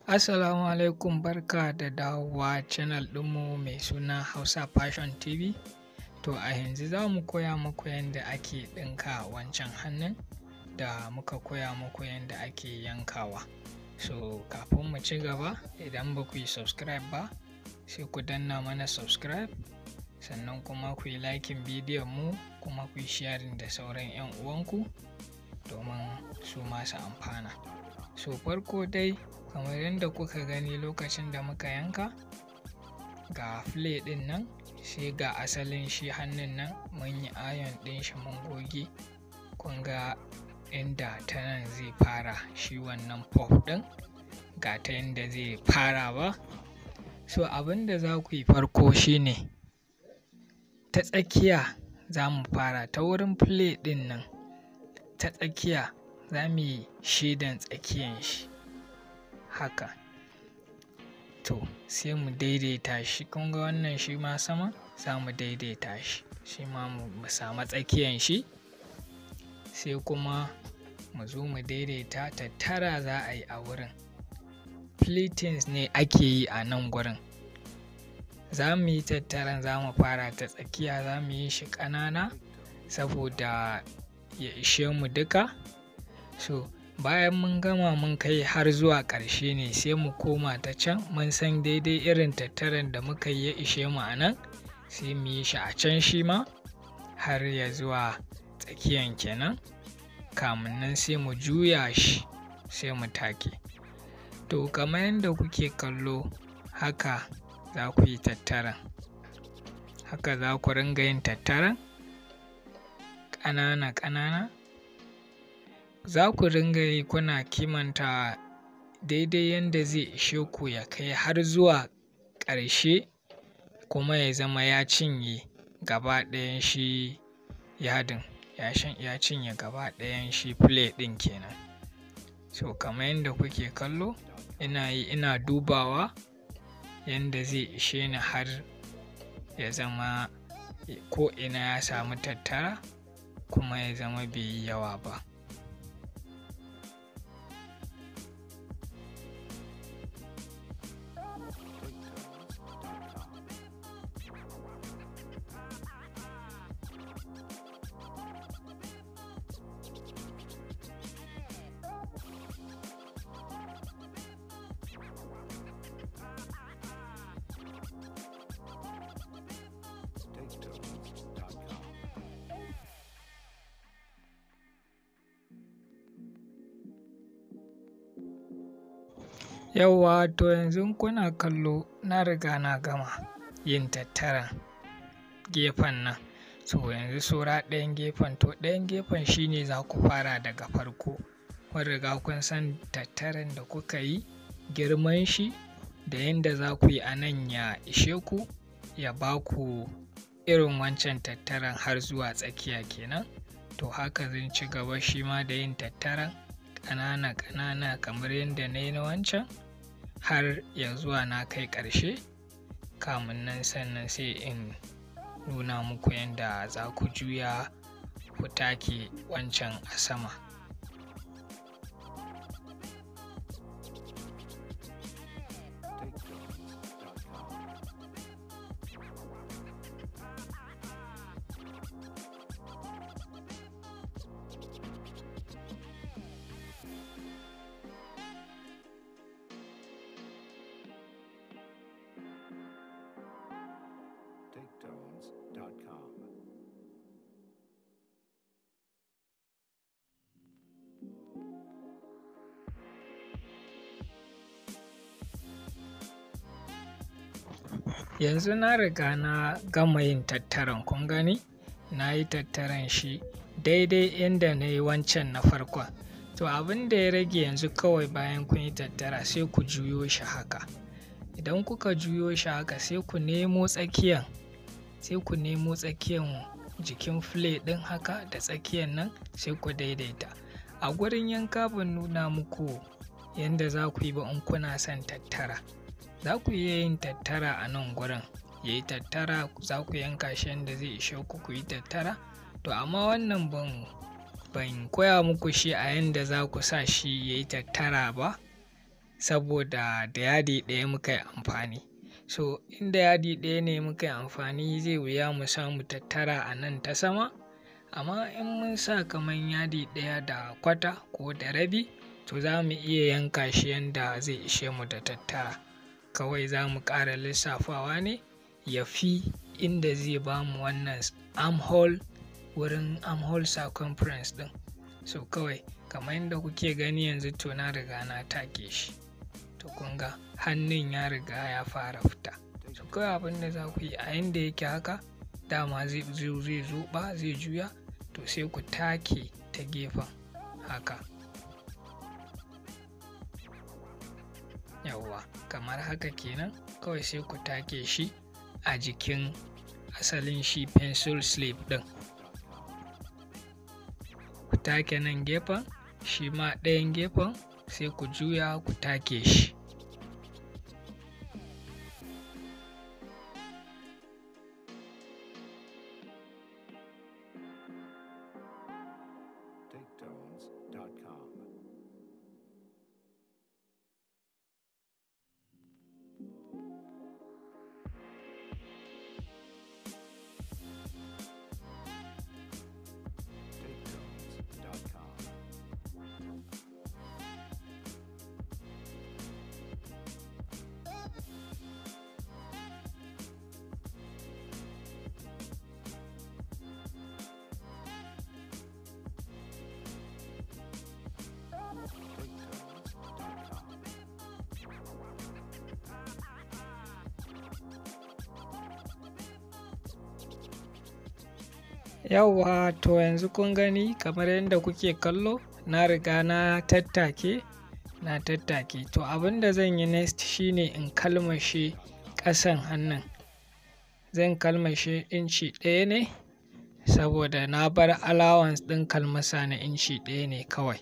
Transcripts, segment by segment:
Assalamu alaikum, barka da dawowa channel ɗinmu mai suna Hausa Fashion TV. To a yanzu za mu koya muku yadda ake ɗinka wancan hannun da muka koya muku yadda ake yankawa. So kafin mu ci gaba, idan ba ku yi subscribe ba, sai ku danna mana subscribe, sannan kuma ku yi liking bidiyon mu kuma ku yi sharing da sauran 'yan uwanku domin su masu amfana. So farko dai, kamar yadda kuka gani lokacin da muka yanka, ga file ɗin nan, sai ga asalin shi hannun nan mun yi iron ɗin shi mun goge. Kun ga inda ta nan zai fara shi wannan puff ɗin, ga ta yanda zai fara ba. So abin da za ku yi farko shine ta tsakiya za mu fara ta wurin file ɗin nan, ta tsakiya za mu yi shaidan tsakiyan shi haka. To sai mu daidaita shi, kun ga wannan shi ma sama za mu daidaita shi, shi ma mu samu tsakiyan shi. Sai kuma mu zo mu daidaita tattara za a yi a wurin. Pleatings ne ake yi a nan gurin. Za mu yi tattaran, za mu fara ta tsakiya, za mu yi shi ƙanana saboda ya ishe mu duka. So bayan mun gama mun kai har zuwa ƙarshe ne sai mu koma ta can, mun san daidai irin tattaran da muka yi ya ishe mu a nan, sai mu yi shi a can shi ma har ya zuwa tsakiyan kenan. Kamun nan sai mu juya shi sai mu take. To kamar yadda kuke kallo, haka za ku yi tattaran, haka za ku ringa yin tattaran ƙanana ƙanana. Za ku ringa yi kuna kimanta daidai yanda zai ishe ku ya kai har zuwa ƙarshe, kuma ya zama ya cinye gaba ɗayan shi yadin, ya cinye gaba ɗayan shi file ɗin kenan. So kamar yadda kuke kallo, ina yi ina dubawa yanda zai ishe ni har ya zama ko ina ya samu tattara kuma ya zama bai yi yawa ba. Yauwa, to yanzu kuna kallo na riga na gama yin tattaran gefen nan. So yanzu saura ɗayan gefen. To ɗayan gefen shine za ku fara daga farko. Kun riga kun san tattaran da kuka yi, girman shi da yanda za ku yi a nan ya ishe ku, ya ba ku irin wancan tattaran har zuwa tsakiya kenan. To haka zan ci gaba shi ma da yin tattaran ƙanana ƙanana kamar yadda na yi na wancan har ya zuwa na kai ƙarshe. Kamun nan sannan sai in nuna muku yadda za ku juya ku take wancan a sama. TakeTones.com. Yanzu na riga na gama yin tattaran, kun gani? Na yi tattaran shi daidai inda na yi wancan na farkon. To abin da ya rage yanzu kawai bayan kun yi tattara sai ku juyo shi haka. Idan kuka juyo shi haka sai ku nemo tsakiyan, sai ku nemo tsakiyan jikin file ɗin haka da tsakiyan nan sai ku daidaita. A gurin yanka ban nuna muku yanda za ku yi ba in kuna son tattara. Za ku iya yin tattara a nan gurin, ya yi tattara, za ku yanka shi yanda zai ishe ku ku yi tattara. To amma wannan ban koya muku shi a yanda za ku sa shi ya yi tattara ba. saboda da yadi ɗaya muka yi amfani. So inda yadi ɗaya ne muka yi amfani zai wuya mu samu tattara a nan ta sama. Amma in mun sa kamar yadi ɗaya da kwata ko da rabi, to za mu iya yanka shi yanda zai ishe mu da tattara. Kawai za mu ƙara lissafawa ne ya fi inda zai ba mu wannan armhole, wurin armhole circumference ɗin. So kawai kamar yadda kuke gani yanzu, to na riga na take shi. To kun ga hannun ya riga ya fara fita. So kawai abin da za ku yi a yanda yake haka, dama zai zuɓa, zai juya, to sai ku take ta gefen haka. Yawwa, kamar haka kenan. Kawai sai ku take shi a jikin asalin shi pencil sleeve ɗin. Ku take nan gefen, shi ma ɗayan gefen sai ku juya ku take shi. TakeTones.com. TakeTones.com. TakeTones.com. Yawwa, to yanzu kun gani kamar yadda kuke kallo, na riga na tattake, na tattake. To abin da zan yi next shine in kalmashe ƙasan hannun. Zan kalmashe inci 1 ne saboda na bar allowance ɗin kalmasa na inci 1 ne kawai.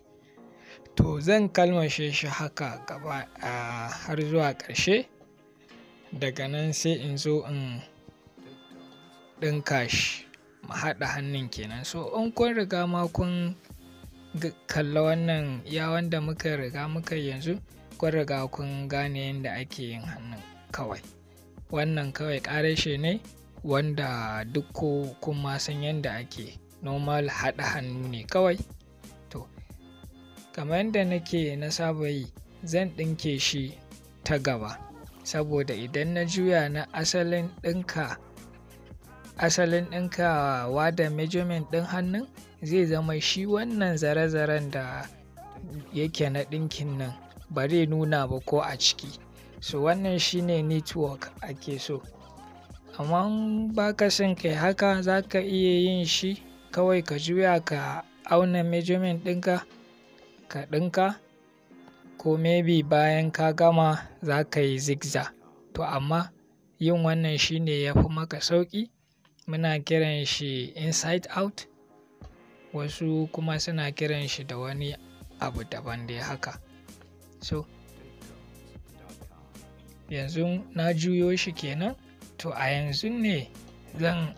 To zan kalmashe shi haka gaba har zuwa ƙarshe. Daga nan sai in zo in ɗinka shi, mu haɗa hannun kenan. So in kun riga ma kun kalla wannan iya wanda muka riga muka yi yanzu, kun riga kun gane yadda ake yin hannun kawai. Wannan kawai ƙarashe ne wanda duk ko kun ma san yadda ake normal haɗa hannu ne kawai. To kamar yadda nake na saba yi, zan ɗinke shi ta gaba saboda idan na juya na asalin ɗinka, asalin ɗinkawa da measurement ɗin hannun zai zama shi wannan zare-zaren da yake na ɗinkin nan ba zai nuna ba ko a ciki. So wannan shine network ake so. Amma in ba ka son kai haka, za ka iya yin shi kawai ka juya ka auna measurement ɗinka ka ɗinka, ko maybe bayan ka gama za ka yi zigzag. To amma yin wannan shine ya fi maka sauƙi. Muna kiran shi inside out, wasu kuma suna kiran shi da wani abu daban dai haka. So yanzu na juyo shi kenan. To a yanzu ne zan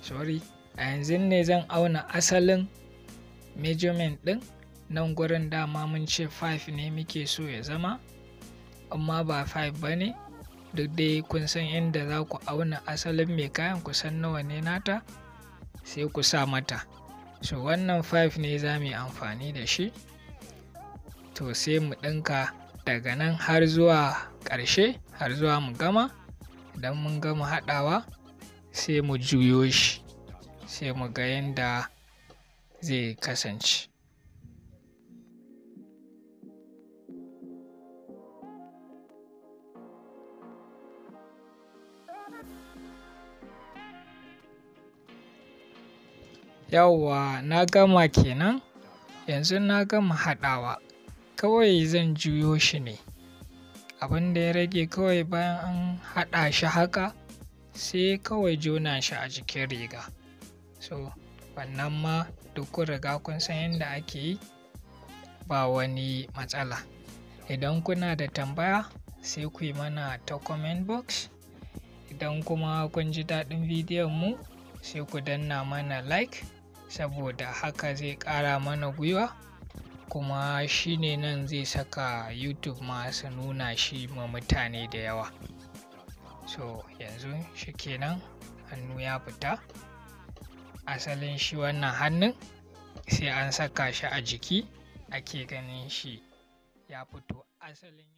sorry, a yanzu ne zan auna asalin measurement ɗin. Nan gurin dama mun ce 5 ne muke so ya zama, amma ba 5 ba ne. Duk dai kun san inda za ku auna asalin mai kayan, ku san nawa ne nata, sai ku sa mata. So wannan 5 ne za mu yi amfani da shi. To sai mu ɗinka daga nan har zuwa ƙarshe, har zuwa mu gama. Idan mun gama haɗawa sai mu juyo shi, sai mu ga yanda zai kasance. Yawwa, na gama kenan. Yanzu na gama haɗawa, kawai zan juyo shi ne. Abin da ya rage kawai bayan an haɗa shi haka, sai kawai jona shi a jikin riga. So wannan ma duk kun riga kun san yadda ake yi, ba wani matsala. Idan kuna da tambaya sai ku yi mana ta comment box. Idan kuma kun ji daɗin bidiyon mu, sai ku danna mana like saboda haka zai ƙara mana gwiwa. Kuma shi ne nan zai saka YouTube ma su nuna shi ma mutane da yawa. So yanzu shikenan, hannu ya fita. Asalin shi wannan hannun sai an saka shi a jiki ake ganin shi ya fito asalin.